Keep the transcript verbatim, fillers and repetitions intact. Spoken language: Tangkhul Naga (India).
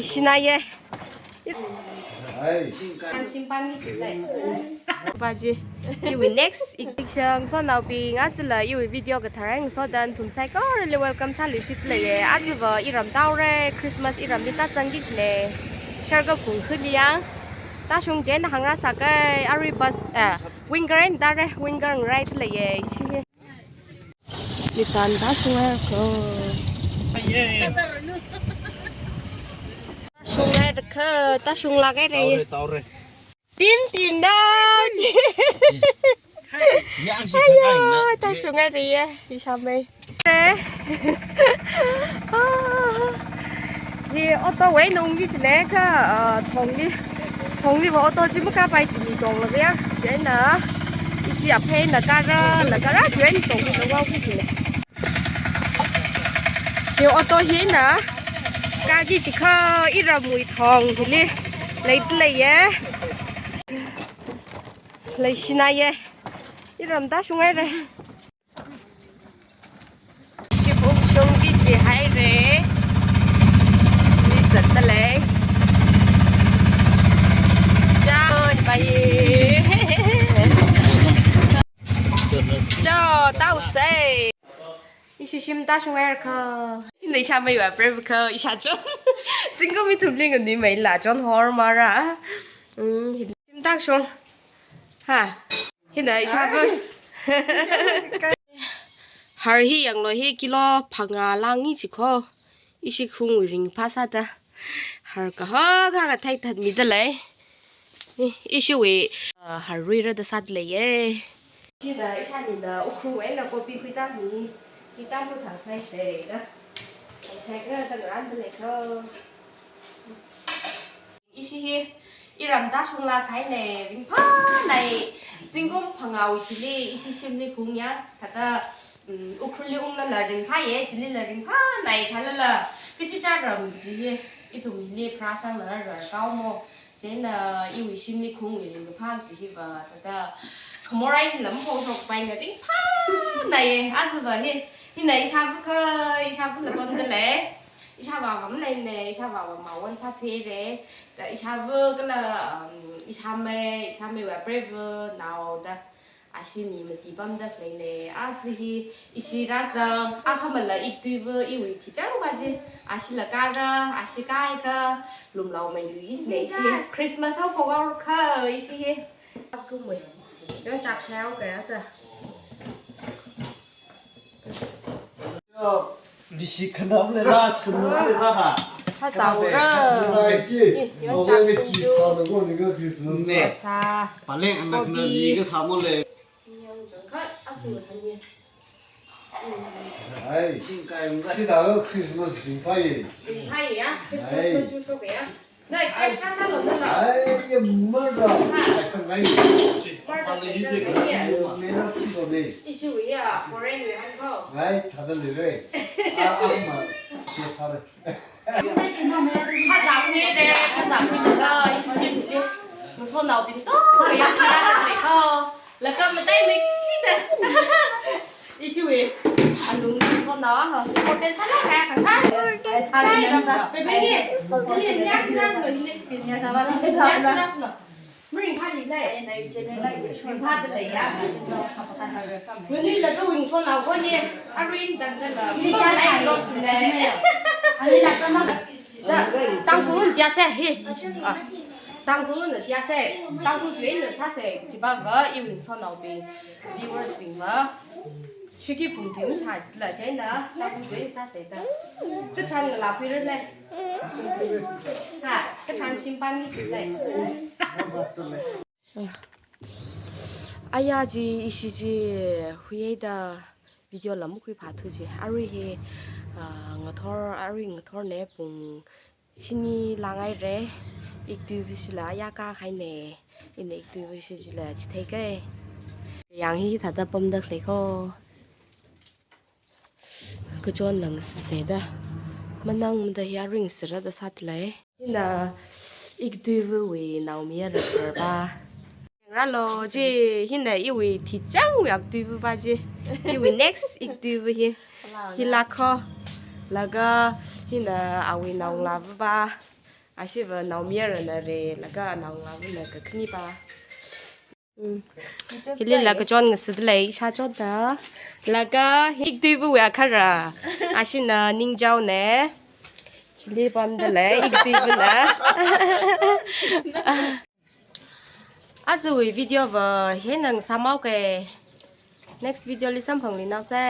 Shinaiye. Ai. Baji, iwui next ik-, shang so naobing, ajala iwui video kathar ngasoda nathum saikorali welcome sāluishit leiye. Ajava iram tāhaore, Christmas iramli tāzangki kajina. Sharga kung khuli yang. Tashung jen hangra sākai, arui bus, eh, winger eina tāra, winger ngarai leiye. Ishi hi. Mitan tashung haira ko. Tashung haira ko, tashung lāk haira. Tāhaore, tāhaore. Tim tim da. Yang si. Ayo, tashung haira ye, ishāmei. Re. Ah. Hi auto wui eina ungki kajina kha, ah, thongli. Thongli va auto chi makāpai chili tonglaga ya. Chieina ishi aphei eina kāra, laga rāthui eina thongli lawao ki kajina. Hi auto hi eina kāki kaji kha iramwui thong hili leida leiye. Leishinaiye. Iram tashung haira. Ship ungshungki kaji haira. Mi zatda lei. Chao, bye. Chao, tāhaosei. Ishi shim tashung haira ko. Ina ishāmeiwui apreiva ko, ishāchon. Zingkum ithumli nganuimeila chonhormara. Mm, hi shim tashung. Ha. Hina ishāva. Har hi yanglu hi kilo phangā lāngi kaji ko. Ishi khungwui ringphā sāda. Har kahak kahak kathei thanmida lei. I-, ishiwui, ah, har ruira da sāda leiye. Chieina ishānina Ukhrulwui eina copy khuida mi. Hi chāmpu thang saisei da. Thang saikha da ngarānda lei ko. Ishi hi iram tashung lāk kahaina, ringphānai, zingkum phangāwui thili ishi shimli khung ya, thāda, um, Ukhrulli unglala ringphāye, chilila ringphānai, thālala, kachichā ram chi hi, ithum hili pharāsangla rarkao mo, chieina iwui shimli khungwui ringkaphā chi hiva, thāda, khamorai lam ho shokpaina ringphānaiye, ajava hi, hina ishāva ko, ishāvana pamda lei. Ishāvā va maleimana, ishāvā va mawon sāthuira. Da ishāva kala, um, ishāmei, ishāmeiwui apreiva nao da. Ashi mi mati pamda khaleina. Aja hi ishi rāzang, akhamala iktuiva iwui thichangva chi. Ashila kāra, ashi kāhai kha, lumlaomeilui kajina ishi. Christmas haophok haora ko ishi hi. Kumwui. Yongchak shao kaya sa. Yo, lishi khanam le la, sunu le la ha. Hasaora. Ai, chi. Eh, yo, chak sungju. Sa no go ni go Christmas. Ne. Sa. Paleng anak na. Kopi. Ni ga sa mo le. Yong jong khat, asu khan ye. Ai. Singkai ungga. Chi da Christmas singpai. Singpai ya. Christmas. Ai. Ko ju so ya. Nai, ai, sāsālo, nala. Ai, ya mara. Ha. Ai, sāngai. Mara, ai, sāngai. Ai, mera chilo ne. Ishi ya, foreign wui hāngko. Ai, thāda leira. A, a, ma, ya sāra. Thāzak ne, de, thāzak ne, laga, ishi shimli. Ngasotnaobing to, ya, thāda leiko. Laga mataimeikida. Ishiwui alung ngasotnao ha. Important sālāk kahai akha. Ai, ai, ai, baby ni. Kali ni aksirap lo ni. Ni aksirap lo. Mirin kali lai. Ringphāda lei ya. Nganuilakha ngasotnao khoni. Arin tangda la. Ni lai lo ni. Da, Tangkhul tiase, hi. Ah. Tangkhulna tiase, Tangkhul tuina sāse, chiva va, iwui ngasotnaobing, viewers bing va, shiki pung tuina sāla, chieina, Tangkhul tuina sāse da. Kathan ngalā pira le. Ha, kathan shimpan ni le. Aya chi, ishi chi, huiya da. Video lam khuiphā thu chi. Arui hi, ah, ngathor, arui ngathor ne pung shini lānghaira. Iktuiva shila ya ka khai ne. Ina iktuiva shi chila chithei kai. Yang hi thāda pamda khalei ko. Kachon lang sāse da. Manang mada hi arui ngasira da sāda lei. Ina iktuivawui naomi ya rāra ba. Rālo chi, hina iwui thichangwui iktuiva ba chi. Iwui next iktuiva hi. Hila ko. Laga hina awui naongalāva ba. Ashiva naomayarana re, laga naongalāvana kakhane pa. Mm. Hili laga chon ngasāda lei, ishā chonda. Laga iktuiva wui akhara. Ashina Ningchaona. Hili pamda lei, iktuivana. Ajawui video va hieina sāmao ke. Next video li samphangluinaosa.